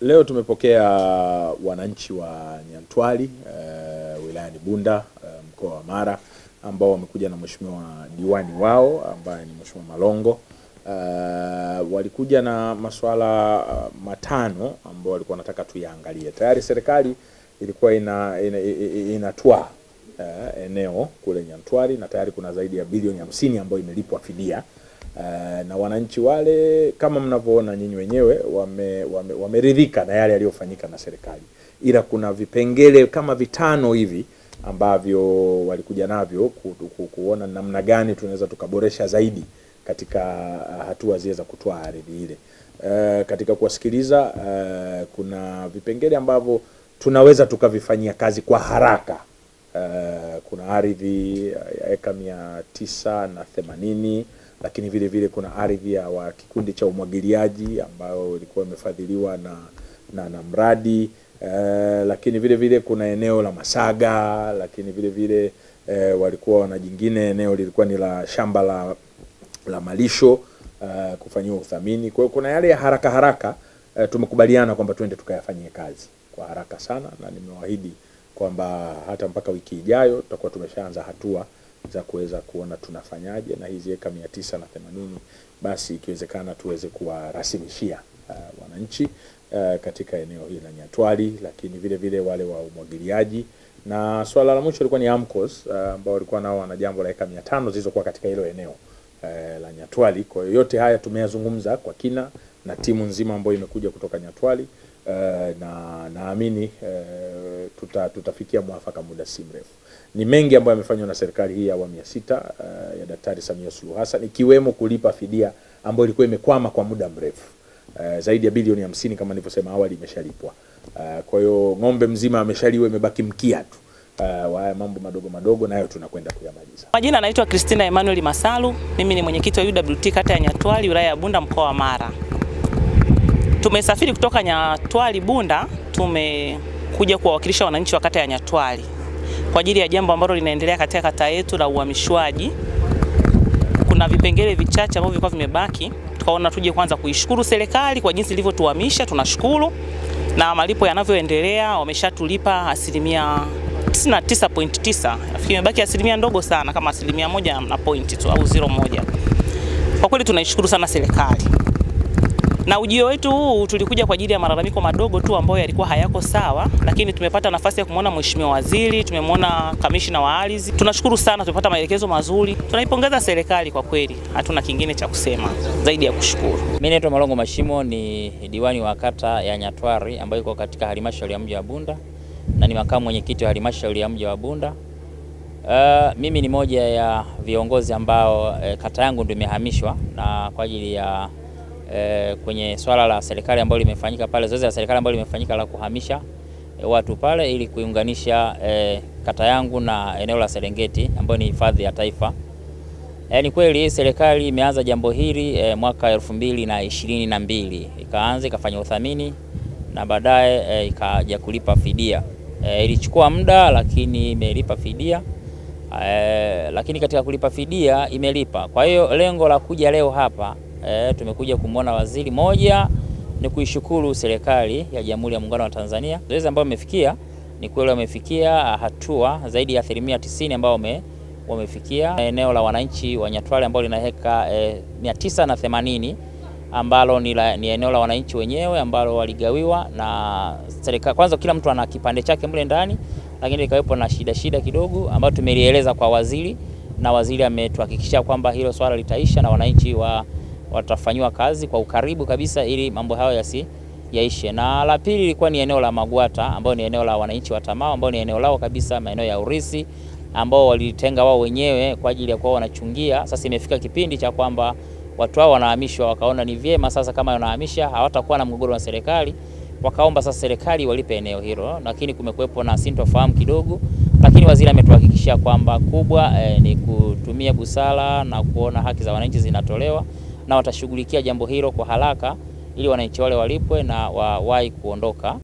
Leo tumepokea wananchi wa Nyantwali wilayani Bunda mkoa wa Mara ambao wamekuja na mheshimiwa diwani wao ambaye ni Mheshimiwa Malongo. Walikuja na masuala matano ambao walikuwa wanataka tuyaangalie. Tayari serikali ilikuwa inatoa eneo kule Nyantwali na tayari kuna zaidi ya bilioni 50 ambayo imelipwa fidia. Na wananchi wale kama mnavyoona nyinyi wenyewe wameridhika na yale yaliyofanyika na serikali. Ila kuna vipengele kama vitano hivi ambavyo walikuja navyo kuona namna gani tunaweza tukaboresha zaidi katika hatua zile za kutoa ardhi ile. Katika kuwasikiliza kuna vipengele ambavyo tunaweza tukavifanyia kazi kwa haraka. Kuna ardhi ya eka 980, lakini vile vile kuna ardhi ya wa kikundi cha umwagiliaji ambayo ilikuwa imefadhiliwa na mradi, lakini vile vile kuna eneo la Masaga, lakini vile vile walikuwa wana jingine eneo lilikuwa ni la shamba la malisho kufanyiwa uthamini. Kwa hiyo kuna yale ya haraka haraka tumekubaliana kwamba twende tukayafanyie kazi kwa haraka sana, na nimewaahidi kwamba hata mpaka wiki ijayo tutakuwa tumeshaanza hatua za kuweza kuona tunafanyaje, na hizi eka 980 basi ikiwezekana tuweze kuwarasimishia wananchi katika eneo hili la Nyantwali, lakini vile vile wale wa umwagiliaji. Na swala la mwisho lilikuwa ni AMCOS ambao walikuwa nao wana jambo la eka 500 zilizokuwa katika hilo eneo la Nyantwali. Kwa hiyo yote haya tumeyazungumza kwa kina na timu nzima ambayo imekuja kutoka Nyantwali, na naamini tutafikia mwafaka muda si mrefu. Ni mengi ambayo yamefanywa na serikali hii ya awamu ya 6 ya Daktari Samia Suluhu Hassan, ikiwemo kulipa fidia ambayo ilikuwa imekwama kwa muda mrefu. Zaidi ya bilioni 50 kama nilivyosema awali imeshalipwa. Kwa hiyo ng'ombe mzima ameshaliwa, imebaki mkia tu. Haya mambo madogo madogo nayo tunakwenda kuyamaliza. Majina naitwa Christina Emmanuel Masalu, mimi ni mwenyekiti wa UWT kata ya Nyantwali wilaya ya Bunda mkoa wa Mara. Tumesafiri kutoka Nyantwali Bunda, tumekuja kuwawakilisha wananchi wa kata ya Nyantwali kwa ajili ya jambo ambalo linaendelea katika kata yetu la uhamishwaji. Kuna vipengele vichache ambavyo vilikuwa vimebaki, tukaona tuje kwanza kuishukuru serikali kwa jinsi ilivyotuhamisha, tunashukuru. Na malipo yanavyoendelea, wameshatulipa 99.9%. Nafikiri imebaki asilimia ndogo sana kama 1% na point tu au 0.1. Kwa kweli tunaishukuru sana serikali. Na ujio wetu huu tulikuja kwa ajili ya malalamiko madogo tu ambayo yalikuwa hayako sawa, lakini tumepata nafasi ya kumuona Mheshimiwa Waziri, tumemwona Kamishna wa Ardhi. Tunashukuru sana, tumepata maelekezo mazuri. Tunaipongeza serikali kwa kweli, hatuna kingine cha kusema zaidi ya kushukuru. Mimi naitwa Malongo Mashimo, ni diwani wa kata ya Nyantwali ambayo iko katika halmashauri ya mji wa Bunda na ni makamu mwenyekiti wa halmashauri ya mji wa Bunda. Mimi ni moja ya viongozi ambao kata yangu ndio imehamishwa na kwa ajili ya kwenye swala la serikali ambalo limefanyika pale, zoezi la serikali ambalo limefanyika la kuhamisha watu pale ili kuunganisha kata yangu na eneo la Serengeti ambayo ni hifadhi ya taifa. Ni kweli serikali imeanza jambo hili mwaka 2022, ikaanza ikafanya uthamini na baadaye ikaja kulipa fidia. Ilichukua muda lakini imelipa fidia. Lakini katika kulipa fidia imelipa. Kwa hiyo lengo la kuja leo hapa tumekuja kumwona waziri, moja ni kuishukuru serikali ya Jamhuri ya Muungano wa Tanzania. Zoezi ambalo wamefikia ni kweli wamefikia hatua zaidi ya 90% ambao wamefikia eneo la wananchi wa Nyantwali ambao lina heka 980 ambalo ni eneo la wananchi wenyewe ambalo waligawiwa na serikali. Kwanza kila mtu ana kipande chake mle ndani, lakini ikawepo na shida kidogo ambayo tumelieleza kwa waziri, na waziri ametuhakikishia kwamba hilo swala litaisha na wananchi watafanywa kazi kwa ukaribu kabisa ili mambo hayo yaishe. Na la pili ilikuwa ni eneo la Magwata ambao ni eneo la wananchi wa Tamao ambao ni eneo lao kabisa, maeneo ya urisi ambao walitenga wao wenyewe kwa ajili ya kuwa wanachungia. Sasa imefika kipindi cha kwamba watu hao wanahamishwa, wakaona ni vyema sasa kama wanahamisha hawatakuwa na mgogoro na serikali, wakaomba sasa serikali walipe eneo hilo, lakini kumekuwepo na sintofahamu kidogo. Lakini waziri ametuhakikishia kwamba kubwa ni kutumia busara na kuona haki za wananchi zinatolewa na watashughulikia jambo hilo kwa haraka ili wananchi wale walipwe na wawahi kuondoka.